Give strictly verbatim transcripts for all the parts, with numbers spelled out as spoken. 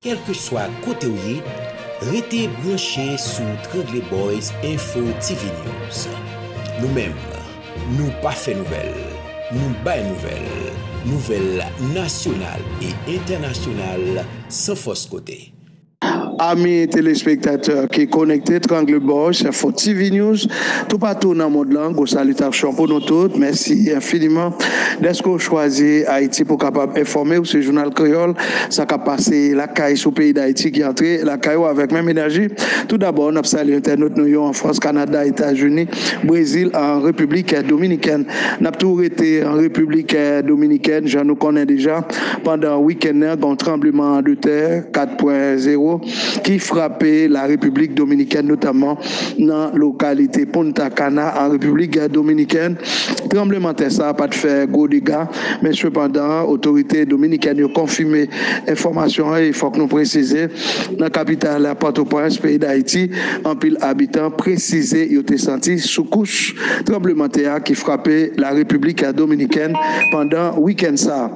Kèlkeswa kote w ye, rete branche sou Trangle Boys Info T V News. Nou menm, nou pa fè nouvèl, nou bay nouvèl. Nouvèl nasyonal e entènasyonal san fòs kote. Ami telespektatè ki konekte Trangle Boys Info T V News, toupatou nan mond lan, gwo salitasyon pou nou tout. Mèsi enfiniman dèske w chwazi Ayiti pou kapab enfòme w. Se Jounal Kreyòl, sa k ap pase lakay sou peyi Dayiti ki antre lakay ou avèk menm enèji. Toudabò, n ap salye entènot nou yo an Frans, Kanada, Etazini, Brezil, an Repiblik Dominikèn. N ap tou rete an Repiblik Dominikèn, jan nou konnen deja, pandan wikenn nan, gen yon tranbleman de tè kat pwen zewo ki frape la Repiblik Dominikèn, notaman nan lokalite Punta Cana an Repiblik Dominikèn. Tranblemanntè sa a pa t fè gwo dega, men sepandan, otorite dominikèn yo konfime enfòmasyon an, e fòk nou presize, nan kapital Pòtoprens, peyi Dayiti, anpil abitan presize yo te santi soukous tranblemanntè a ki frape la Repiblik Dominikèn pandan wikenn sa a.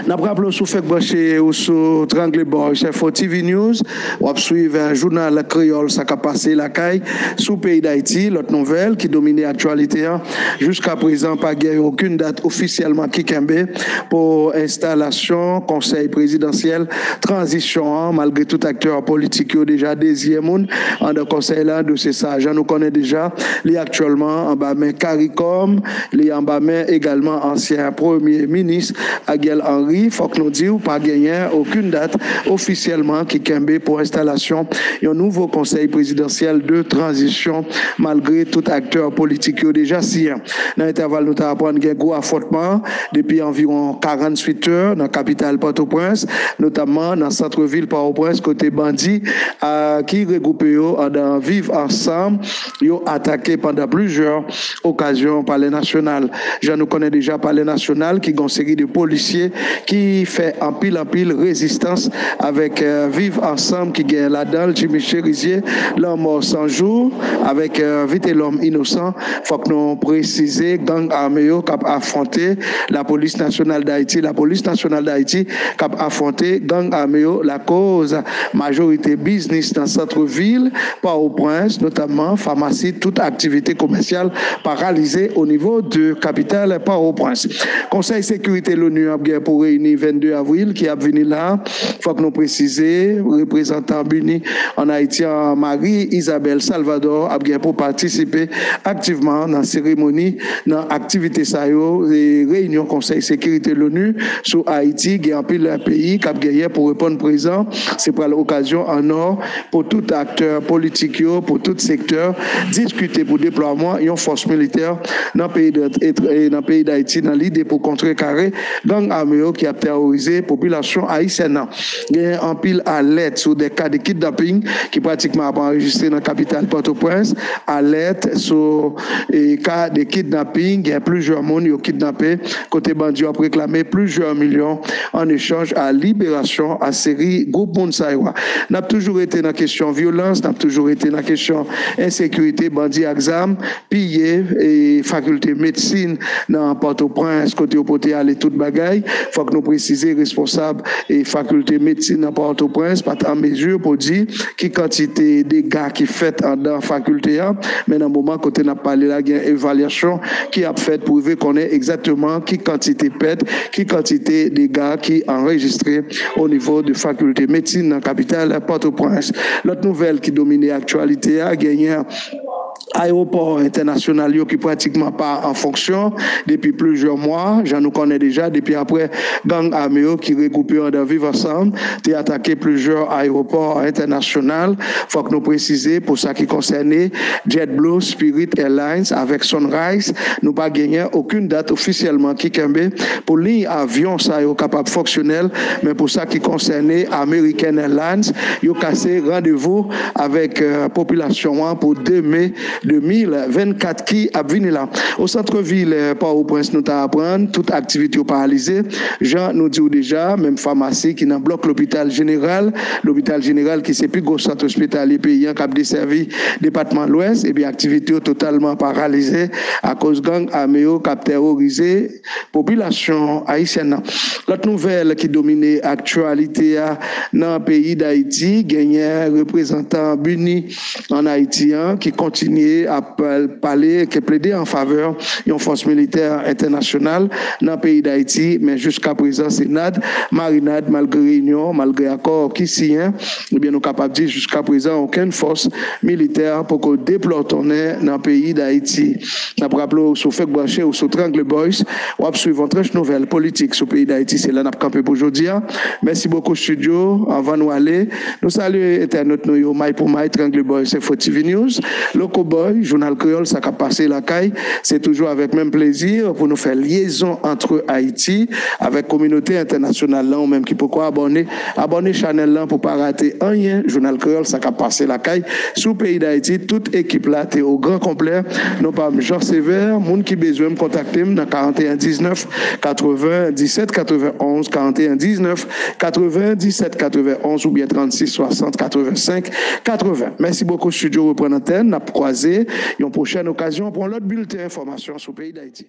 N ap raple w, si w fèk branche ou sou Trangle Boys Info T V News, w ap swiv, eh, Jounal Kreyòl, sa k ap pase lakay sou peyi Dayiti. Lòt nouvèl ki domine aktyalite an, jiska prezan, pa gen okenn dat ofisyèlman ki kenbe pou enstalasyon konsèy prezidansyèl tranzisyon an, malgre tout aktè politik yo deja deziyen moun anndan konsèy la. Dosye sa, jan nou konnen deja, li aktyèlman anba men CARICOM, li anba men egalman ansyen premye minis Ariel Henry. Fòk nou di w, pa genyen okenn dat ofisyèlman ki kenbe pou enstalasyon yon nouvo konsèy prezidansyèl de tranzisyon, malgre tout aktè politik yo deja siyen. Nan entèval, nou ta aprann gen gwo afwontman depi anviwon karanntuit è nan kapital Pòtoprens, notamman nan sant vil Pòtoprens, kote bandi, a, ki regwoupe yo anndan Viv Ansanm, yo atake pandan plizyè okazyon Palè Nasyonal. Jan nou konnen deja, Palè Nasyonal ki gen yon seri de polisye ki fè anpil, anpil rezistans avèk, eh, Viv Ansanm ki gen ladan l Jimmy Chérizier, Lanmò San Jou, avèk, eh, Vitelhomme Innocent. Fòk nou presize, gang ame yo k ap afwonte Lapolis Nasyonal Dayiti, Lapolis Nasyonal Dayiti k ap afwonte gang ame yo, lakoz majorite biznis nan sant vil Pòtoprens, notamman famasi, tout aktivite komèsyal paralize o nivo de kapital Pòtoprens. Konsèy Sekirite Loni ap gen pou reyini vennde avril ki ap vini la. Fòk nou presize, reprezantan BINUH ann Ayiti an, Marie Isabelle Salvador, ap gen pou patisipe aktivman nan seremoni, nan aktivite sa yo, e reyinyon Konsèy Sekirite Loni sou Ayiti. Gen anpil peyi k ap genyen pou reponn prezan. Se pral okazyon an ò pou tout aktè politik yo, pou tout sektè, diskite pou deplwaman yon fòs militè nan peyi d-, et-, e nan peyi Dayiti, nan lide pou kontrekare gang ame yo ki ap tèworize popilasyon ayisyèn nan. Gen anpil alèt sou de ka de kidnaping ki pratikman ap anrejistre nan kapital Pòtoprens. Alèt sou, e, ka de kidnaping, gen plizyè moun yo kidnape, kote bandi yo ap reklame plizyè milyon an echanj a liberasyon a seri gwoup moun sa yo a. N ap toujou rete nan kesyon vyolans, n ap toujou rete nan kesyon ensekirite, bandi ak zam piye, e, fakilte medsin nan Pòtoprens, kote yo pote ale tout bagay. Fòk nou presize, responsab, e, fakilte medsin nan Pòtoprens pa t an mezi pou di ki kantite dega ki fèt anndan fakilte a, men nan moman kote n ap pale la, gen evalyasyon ki ap fèt pou rive konnen egzakteman ki kantite pèt, ki kantite dega ki anrejistre o nivo de fakilte medsin nan kapital Pòtoprens. Lòt nouvèl ki domine aktyalite a, genyen ayewopò entènasyonal yo ki pratikman pa an fonksyon depi plizyè mwa, jan nou konnen deja, depi apre gang ame yo ki regwoupe yo anndan Viv Ansanm te atake plizyè ayewopò entènasyonal. Fòk nou presize, pou sa ki konsène JetBlue, Spirit Airlines avèk Sunrise, nou pa genyen okenn dat ofisyèlman ki kenbe pou liy avyon sa yo kapab fonksyonèl, men pou sa ki konsène American Airlines, yo kase randevou avèk, eh, popilasyon an pou de me de mil vennkat ki ap vini la. O sant vil Pòtoprens, nou ta aprann tout aktivite yo paralize. Jan nou di w deja, menm famasi ki nan blòk lopital jeneral, lopital jeneral ki se pi gwo sant ospitalye peyi an k ap desèvi depatman Lwès, epi aktivite yo totalman paralize akoz gang ame yo k ap tèworize popilasyon ayisyèn nan. Lòt nouvèl ki domine aktyalite a nan peyi Dayiti, genyen reprezantan BINUH ann Ayiti an ki kontinye ap pale, ki plede an favè yon fòs militè entènasyonal nan peyi Dayiti, men jiska prezan se nad, marinad, malgre reyinyon, malgre akò ki siyen, ebyen nou kapab di jiska prezan okenn fòs militè poko deplòtonnen nan peyi Dayiti. N ap raple w, si w fèk branche w sou Triangle Boys, w ap swiv yon tranch nouvèl politik sou peyi Dayiti. Se la n ap kanpe pou jodi a. Mèsi bokou, estidyo. Anvan nou ale, nou salye entènot nou yo, may pou may, Triangle Boys, Info T V News, Loco Boy, Jounal Kreyòl, Sa k ap pase lakay. Se toujou avèk menm plezi pou nou fè lyezon ant Ayiti avèk kominote entènasyonal la. Ou menm ki poko abòne, abòne chanèl lan pou pa rate anyen. Jounal Kreyòl, Sa k ap pase lakay, sou peyi Dayiti. Tout ekip la te o gran konplè. Non pa m Jean Sévère. Moun ki bezwen m, kontakte m nan karanteyen diznèf katrevenndisèt katrevenonz, karanteyen diznèf katrevenndisèt katrevenonz oubyen trannsis swasant katrevensenk katreven. Mèsi bokou, estidyo reprann antèn. N ap kwaze yon pwochèn okazyon pou yon lòt bilten enfòmasyon sou peyi Dayiti.